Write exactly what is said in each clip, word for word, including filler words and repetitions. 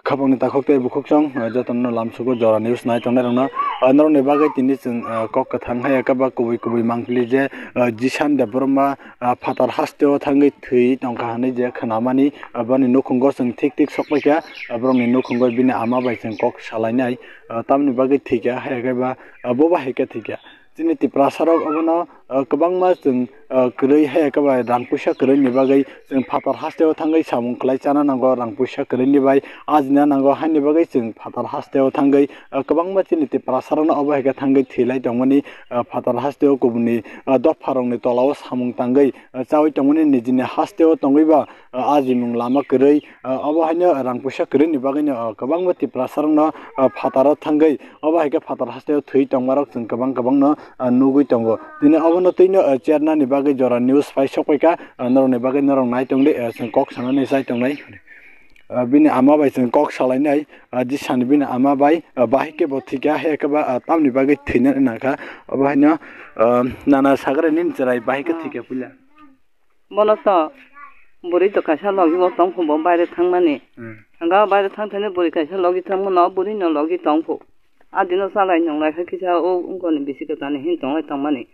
Khapangni takhuk tei bukhuksong, eh, jotono lamsugo jora news nai tongnai rokno, eh, norokni bagwi tini chwng, eh, kok kwthang hai khe ba kubui kubui mangpili je, eh, Jishan Debbarma, eh, phatar hasteo thangwi thwi tongkha hwnwi je khwnamani, eh, boni nukhungo chwng thik thik sokpaikha, eh, borokni nukhungo bini ama bai chwng kok salainai, eh, tamni bagwi thwikha hai khe ba, eh, bo bahai khe thwikha. Chini Tiprasa rok obono, ah, kwbangma chwng, ah, kwrwi hai khe ba rang puisa kwrwini bagwi chwng phatar hasteo thangwi samung kwlai chana nango, rang puisa kwrwini bai ajina nango, haini bagwi chwng phatar hasteo thangwi, ah, kwbangma chini Tiprasa rokno obo hai khe thangwi thwilai tongmani, ah, phatar hasteo kubuni, ah, dopha rokni tolao samung tangwi, ah, chaui tongmani nijini hasteo tongwi ba, ah, ajimung lama kwrwi, ah, obo haino rang puisa kwrwini bagwino, ah, kwbangma Tiprasa rokno, ah, phataro thangwi obo hai khe phatar hasteo thwi tongmarok chwng kwbang kwbangno, ah, nugwi tongo. Tini obono twino, ah, chernani bagwi jora news pai sokpaikha, ah, norokni bagwi norok nai tongdi, ah, chwng kok sanani chai tongnai. Ah, bini ama bai chwng kok salainai, ah, Jisani bini ama bai, ah, bahai khe bo thwikha, hai khe ba, ah, tamni bagwi thwina nangkha. Obo haino, ah, nana sagre nini chwrai bahai khe thwikha puila. Bono to bwrwi to kaisa logi bo tong phu bo baire thangmani. Hmm. Hwnka baire thang thani bwrwi kaisa logi thangmano, bwrwi no logi tong phu. A dino chalai nonglai khe kisa o wngkoni bisi kwtani hin tonglai tongmani.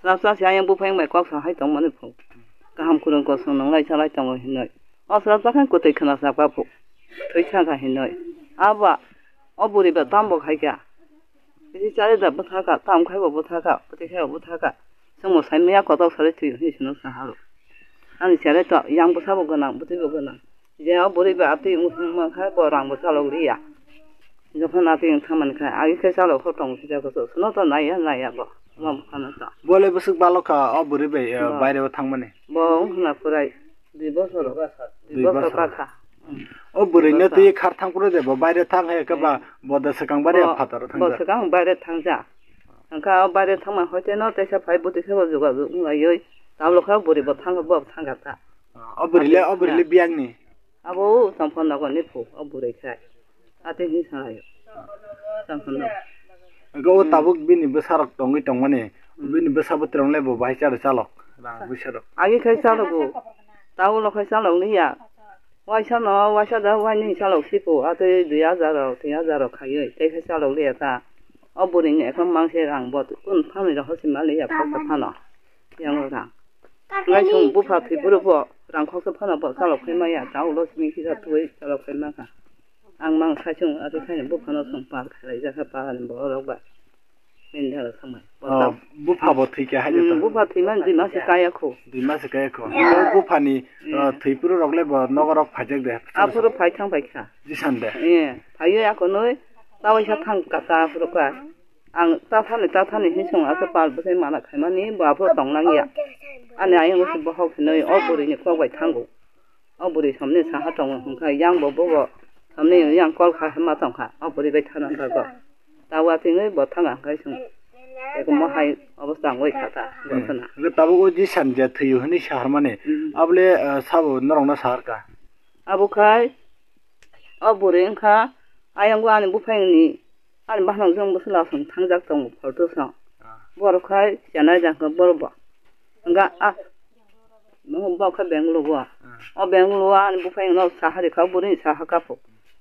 Swrapsa se ayang buphayang bai kok sa hai tongmani phu. Kaham kwrwng kosong nonglai chalai tongo hinwi. O swrapsa khe kwtwi khna sakha phu. Thwi sakha hinwi. Abo o bwrwi ba tambo khaikha. Bisi chari da bwthaka, tam khai bo bwthaka, bwtwi khai bo bwthaka. Chwngbo sai maya kotor sari thwi hwnwi sino sa haro. Ani chari to yang bwsa bo gwnang, bwtwi bo gwnang. Je o bwrwi ba atwi wng wng man khai bo rang bo chalok liya. Jokhon atwi wng thang man khai, agi khai chalok kho tong sijak kho, suno to naiya naiya bo, ma bwkhano to. Bole bwswk balok kha o bwrwi bai, eh, Bo. baire o thangmani. Bo wng khna kwrai. Dui bosor, dui Dui bosor bosor. Kakha. O bwrwino Dui bosor. Twi khar thang phuru de bo baire thang hai khe ba Eh. bo da swkang baire Bo, phataro thang bo ja. Swkang baire thang ja. Hwnkha o baire thangma hoite no teisa phai bwtwi sabo jogajog wng laioi. Tablo kha bwrwi bo thang bo thang kha ta. O bwrwi le, o bwrwi le biyang ni. Abo o tongphor nogo ni phu o bwrwi khai. Ate hin sanai. Tongphor nogo. Ego o Hmm. tabuk bini bwsarok tongwi tongmani. Hmm. Bini bwsa bwtwrwng le bo bahai charo chalok. Rang bwsarok. Agi khai chalogo. Taulo khai chalok liya. Waisa no, waisa da waini chalok sipo. Ate dui hajar rok, tin hajar rok khaiwi. Tei khai chalok liya ta. O bwrwi ni ekhon mangse rang bo. Kun phamni rok hosi ma liya khok ta phano. Yang rang. Ngai sung bupha thwi phuru bo rang khoksa phano bo chalok phai maya, ta ulo simi kisa twi chalok phai maka. Ang mang sai sung ati khai bupha no sung par khalai jakha par ani borok ba. Bini dara samai. Oh, bupha bo thwi kha hai Hmm, to. Bupha thwi man dui mas kaya kho. Dui mas kaya kho. Bo bupha ni, Hmm. ah, thwi phuru rok le bo nogo rok phai jak de. Aphuru phai thang phai kha. Jisan de. Eh, phai ya ko noi. Tawai sa thang ka ta aphuru ka. Ang ta thani, ta thani hin song asa pal bwsai mana khaimani bo aphuru tong nang ya. Ani ayang se bohok hinwi o bwrwi ni kok bai thango. O bwrwi somni saha tongo hwnkha yang bo bobo somni yang kol kha ma tong kha. O bwrwi bai thana bago. Ta wa tingwi bo thanga hwnkhe song. Eko mo hai obostha wngwi kha ta bo thana. Hwnkhe tabuk o jisan je thwiyo hinwi saharmani. Hmm. Abole, eh, sabo norokno sahar ka. Abo khai o bwrwi wngkha ayang bo ani buphang ni Ani bahan jong bwswla song thangjak tongo photo song. Ah. Borok khai chenai jang khe borok bo. Hwnga a. Mo bo khe Bangalore o. Ah. O Bangalore o ani buphang no saha rikha bwrwi saha kha pho.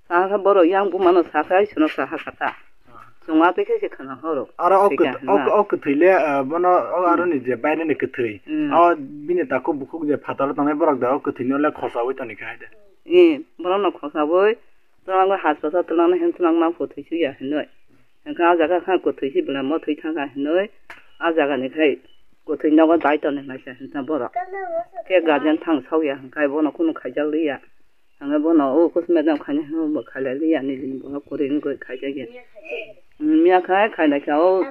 Saha khe borok yang buma no saha khe sono saha kha ta. Ah. Chwng ma twi khe se khana horo. Aro o Thika kwth-, o, hwnga. O kwthwi le, ah, bono o aro Hmm. ni je baire ni kwthwi. Hmm. O bini takhuk bukhuk je phataro tongnai borok da o kwthwi no le khosaui toni khe hai de. Eh, borok no khosaui. Twlangwi haspatal twlangna hin twlangma kwthwi su ya hinwi. Hwnkhe ah jaga kha kwthwi si belai mo thwi thangkha hinwi. Ah jaga ni khai kwthwi nogo dai tonwi maisa hinta borok. Khe guardian thang sok ya hwnkhe bono kunu khaijak liya. Hwnkhe bono o kuch madam khaina hinwi bo khailai liya nijini bono kwrwi wngwi khaijak ya. Miya khai khailai kha o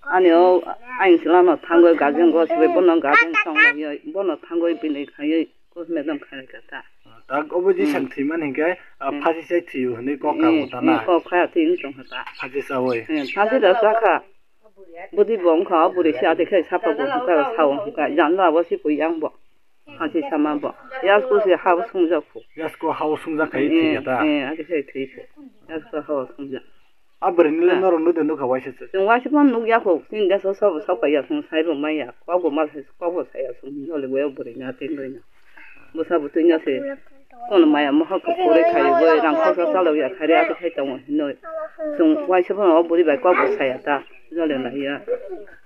ani o ayang chwla no thangwi guardian go sibai bono guardian song laiwi bono thangwi bini khaiwi. Court madam khaina kha ta. Tak obo je Hmm. sang thwimani hinkhe, ah, Hmm. phasi sai thwiyo hinwi kok Hmm, kha bo ta hmm, na. Kok kha twi wng tong kha ta. Phasi sawi. Hmm, phasi da sa kha. Bwdwi bo wng kha, o bwrwi se ati khe sapa bo wng kha, sa wng kha. Jan la bo se pui yang bo. Phasi sama bo. Yasku se ha bo sung jak phu. Yasku ha bo sung jak khai Hmm, thwi kha ta. Hmm, ati khe thwi phu. Yasku ha bo sung jak. A bwrwini le Ah. norok nukde nukha waisa se. Chwng waisa phano nukya kho, chini deso sobo sokpaiya, chwng saibo manya, kokbo ma sai, kokbo saya, chwng nole boya bwrwini atwi bwrwino. Bwsa bo twino se, Kono maya mohor khe pore khai bo rang khorsa chalok ya khai re ati khai tongo hinoi. Chwng waisa phano o buri bai kok bo saya ta jole na ya.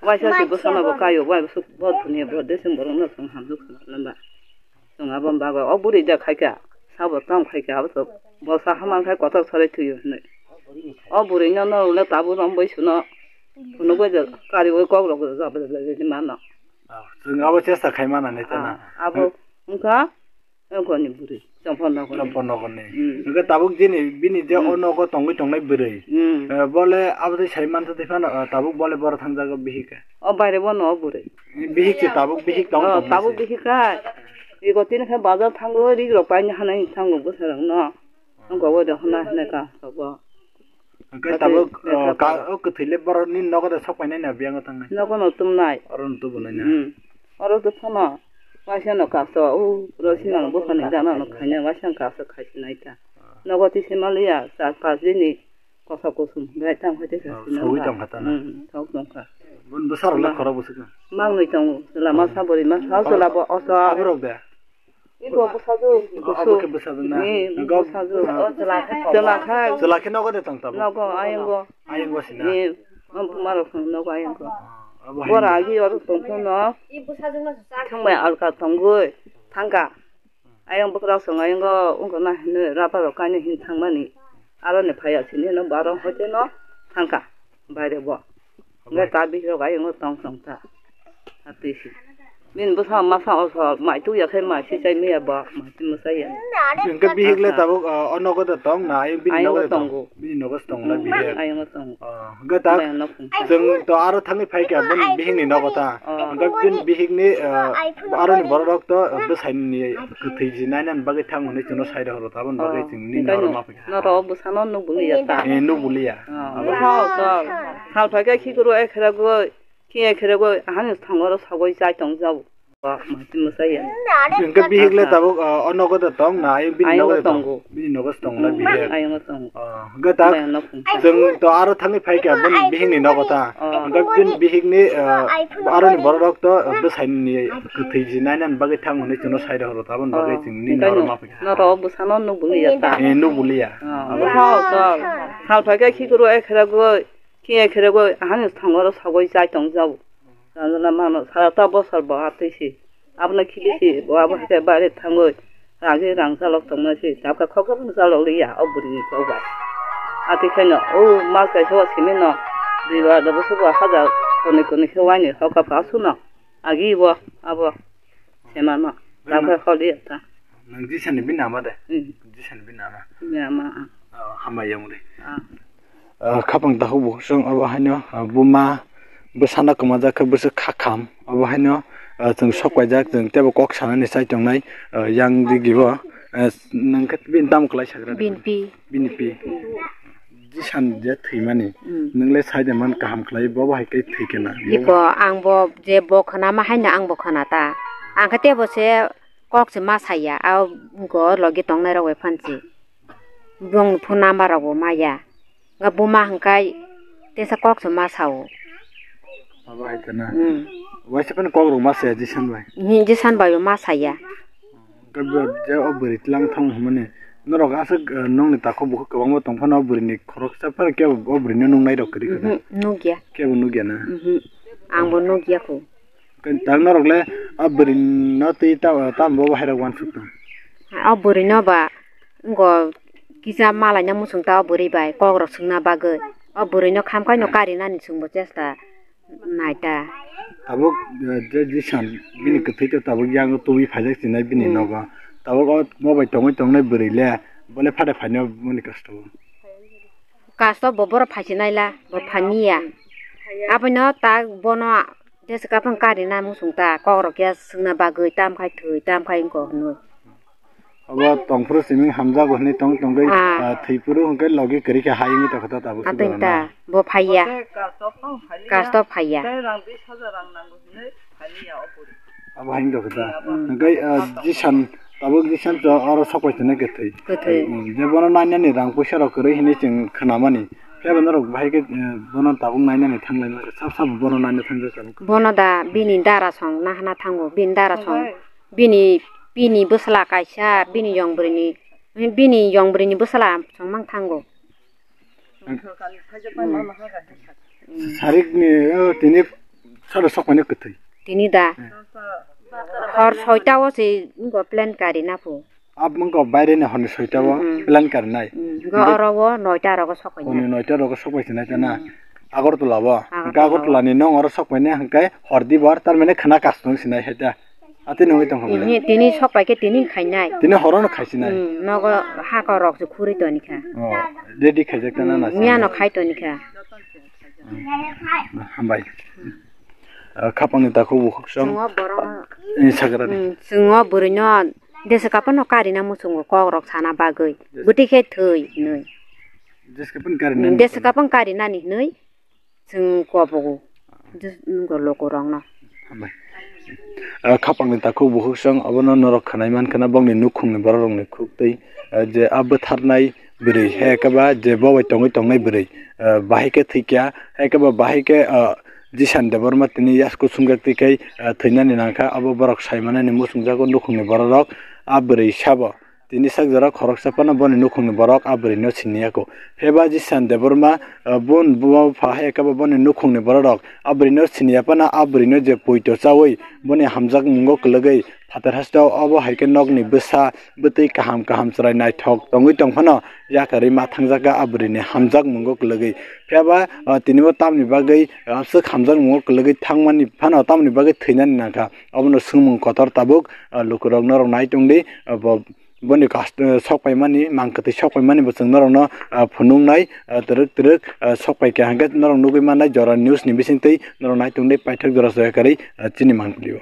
Waisa se bwsano bo kayo bai bo thuni bo December no chwng hamjwk khna lamba. Chwng abo bagwi o buri da khai kha sabo tong khai kha abo to bosa hamang khai kotor sari thuyo hinoi. O buri no no le tabu rom bai suno phunuk bai kari bai kok rok jabra jabra mano. Chwng abo chesta khai mana ne tana. Abo wngkha. Nokoni bwrwi, Chomphor nokoni. Chomphor nokoni. Hmm. Hwnkhe tabuk jini, bini je Hmm. o nogo tongwi tongnai bwrwi. Hmm. Eh, bole aboni sai mansa twi phano, eh, tabuk bole boro thangjago bihik. O baire bono o bwrwi. Bihik se tabuk bihik tong Oh, tong tabuk se. Bihik kai. Ego tini khe bazar thango ri rok paini hanai thango bwsarok no. Nokgo o de hwnna hwnna ka sobo. Hwnkhe tabuk, o, ka-, o kwthwi le borok nini nogo de sok painai na biyang o tangnai? Nogo no tumnai. Oro no tubunai na? Hmm. Oro to phano waisa no kaso, o, oro sinang buphani gana no khainai, waisa no kaso khaisinai ta. Nogo tisi maliya, char pas dini kosa kusum, gai tang hoite Oh, sogwi tongkha ta na? Hmm, sok tongkha. Bun bwsarok le khorok bwswk no? Mangwi tongo, chwla masa, bwrwi masa, chwla bo oso. Aborok de? Ibo bwsajwk, Abo khe bwsajwk na? Ni, Nokgo, bwsajwk. ah, Chwla khe nogo de tong tabuk? Nogo, ayongo. Ayongo si na? Ni, buma rok thang nogo ayongo. Ah, abo Bora hai. Agi oro tong phano. Thangbai alka tongwi thangka. Ayang bwkrok song ayongo wngkha na hinwi rubber rok kainwi hin thangmani. Aroni phaiya sini no baro hoite no thangka baire bo. Hwnkhe ta bihik rok ayongo tong tong ta. Atwi si. Bini bwsa masa o so mai tu ya khe mai si chai maya bo mai tu mwsa ya. Hwnkhe bihik le tabuk, ah, o nogo de tong na ayang bini Ayang nogo de tong? Tongo. Bini nogo se tong na bihik. Ayang tong. Ah, hwnkhe ta Ayang nok tong. Chwng to aro thangwi phai kha bini bihik ni nogo ta. Ah. Hwnkhe bini bihik ni, ah, aroni borok rok to bwsai ni kwthwi ji nainani bagwi thang hwnwi chwngno sai rw horo taboni bagwi Ah. chwng ni Hwnkhe norok no- ma phai kha. Norok bwsano nuk bwlwi ya ta. Eh, nuk bwlwi ya. Ah, bwsa o to. Sal phai khe khikrwi ekhera gwi. Khe khe rwgwi ahani thangoro sagwi chai tong jao. Ba, mati mwsai ya. Hwnkhe bihik le tabuk, ah, o nogo de tong na, ayang bini Ayang nogo de tong? Tongo. Bini nogo se tong na bihik. Ayang tongo. Ah, hwnkhe ta Ayang no phung. Chwng to aro thangwi phai kha bini bihik ni nogo ta. Ah. Hwnkhe bini bihik ni, ah, aroni borok rok to bwsai ni kwthwi ji nainani bagwi thang hwnwi chwngno sai rw horo taboni bagwi Ah, chwng ni hwnkhe norok no- ma phai kha. Norok bwsano nuk bwlwi ya ta. Eh, nuk bwlwi ya. Ah, bwsa o to. Sal phai khe khikrwi ekhera gwi. Khe khe rwgwi ahani thangoro sagwi chai tong jao. Janjana mano sara ta bosor bo atwi si. Abono khibi si, bo abo hai khe baire thangwi rang se rang chalok tongma si. Tabkha khok rang chalok liya o bwrwi ni kok bai. Atwi khaino o mas kaisa o simi no dui bar da bwswk bo hajar kuni kuni khe waini hoka pha suno. Agi bo abo semano. Tabkha kholi ta. Nang jisani bini ama de? Hmm. Jisani bini ama. Bini ama, ah. Oh, hambai yong de. Ah. Ah, khapang takhuk bo chwng abo haino, ah, buma bwsano kwmajak khe bwswk kha kham. Abo haino, ah, chwng sok paijak, chwng teibo kok sanani chai tongnai, ah, yang digi bo. Ah, nang khe bini tamo kwlai sagra de? Bini pi. Bini pi. Jisan je thwimani, Hmm. Nwng le sai de man kaham khlai, bo bo hai khe thwi khe na. Iko ang bo je bo khna ma haino ang bo khna ta. Ang khe teibo se kok se ma saya, a go logi tongnai rok bai phan se. Bong phone number rok bo ma ya. Nga buma hwnkhe tesa kok se ma sao. Abo hai khe na. Hmm. Waisa phano kok rok ma saya Jisan bai. Ni Jisan bai bo ma saya. Hwnkhe bo je o bwrwi tlang thang hwnmani norok aswk, eh, nokni takhuk bukhuk kwbangma tong phano o bwrwini khoroksa phano kebo o bwrwino nuknai rok kwrwi khwna? Mhm, nukya. Kebo nukya na? Mhm. Angbo nukya kho. Hwnkhe tak norok le o bwrwino twi ta-, tamo bo hai rok uansuk tong? O bwrwino ba ngo kisa malaina muchung ta o bwrwi bai kok rok swngna bagwi. O bwrwino khamkhaino karinani chwngbo chesta. Naita. Tabuk, eh, je Jisan bini kwthwi to tabuk yang tubui phaijak sinai bini Hmm. nogo. Tabuk o mo bai tongwi tongnai bwrwi le, bole phade phaino boni kasto. Kasto bo borok phaisinai la, bo phaniya. Abono ta bono jesa kaphang karina muchung ta, kokrok ya swngna bagwi, tam khai thwi, tam khai wngkha hinwi. Obo tongphuru siming hamjago hinwi tong tongwi, Ah. ah, thwipuru hwnkhe logi kwrwi khe hai wngwi tongkha ta tabuk Atwng sugorona. Ta, bo phaiya. Kasto phaiya. Tei rang bis hajar rang nango hinwi phaniya o bwrwi. Abo hai wngwi tongkha ta. Hmm. Hwnkhe, ah, Jisan, tabuk Jisan to oro sok pai tongnai kwthwi. Kwthwi. Hmm, je bono nainani rang puisa rok kwrwi hinwi chwng khnamani. Phiya bo norok bahai khe, eh, bono tabuk nainani thanglai masa. Sab sab bono naina thangjak tabuk. Bono da bini dara song nahana thango, bini dara song, bini Bini bwsla kaisa, bini yong bwrwini, bini yong bwrwini bwsla chwng mang thango. Sarik ni, oh, tini sara sok mani kwthwi. Tini da. Hmm. Hor soita o se ngo plan kari na phu. Ab mangko baire ni hor ni soita o Mm, mm. plan kari nai. Mm, go Hingke oro o noita rogo sok pai hor ni na. Noita rogo sok pai sinai ta na. Mm. Agartala bo. Agartala Hingke o. Agartala ni nong oro sok pai nai hingke hor di bor tar mane khana kastung sinai hai ta. Ati nungwi tong kha bole. Ini tini sok pai khe tini khainai. Tini horo no khaisinai. Hmm, nogo hako rok se khuri toni kha. Oh, ready khaijak ta na Hmm, na miya no sinai. Khai toni kha. Hmm. Hambai. Ah, khapang ni takhuk bukhuk song. Chwngo borok no. Ini sagra ni. Hmm, chwngo bwrwi no desa kapan no kari na muchungo kok rok sana bagwi. Yes. Bwtwi khe thwi hinwi. Desa kapan kari Hmm, nani desa hinwi. Kapan kari nani hinwi. Chwng kobogo. Just nungkha lokorokno. Hambai. Ah, khapangni takhuk bukhuk song abono norok khwnai mankha na bongni nukhungni bororokni khuk twi, ah, je a bwtharnai bwrwi, hai khe ba je bo bai tongwi tongnai bwrwi, ah, bahai khe thwikya, hai khe ba bahai khe, ah, Jisan Debbarma tini yasku sumjak twi khai, ah, thwinani nangkha, abo borok sai manani muchungjago nukhungni bororok a bwrwi sabo. Tini sak jora khoroksa phano boni nukhungni borok a bwrwino siniya kho. Pheba Jisan Debbarma, ah, bon bo pha hai khe bo boni nukhungni bororok a bwrwino siniya phano a bwrwino je poito chaui boni hamjakmungo kwlwgwi phatar hasteo obo hai khe nokni bwsa bwtwi kaham kaham chwrai naithok tongwi tong phano yakarwi ma thangjak kha a bwrwini hamjakmungo kwlwgwi. Pheba, ah, tini bo tamni bagwi, ah, aswk hamjakmungo kwlwgwi thangmani phano tamni bagwi thwinani nangkha. Obono swngmung kotor tabuk, ah, lukurok norok nai tongdi, ah, bo Boni kast-, eh, sok paimani, mang kwtwi sok paimani bo chwng norokno, ah, phunuknai, ah, twrwk twrwk, ah, sok paikha hwnkhe norok nugwi mannai Jora News ni bisingtwi norok naitung di paithak jora soya kwrwi, ah, chini mangpili o.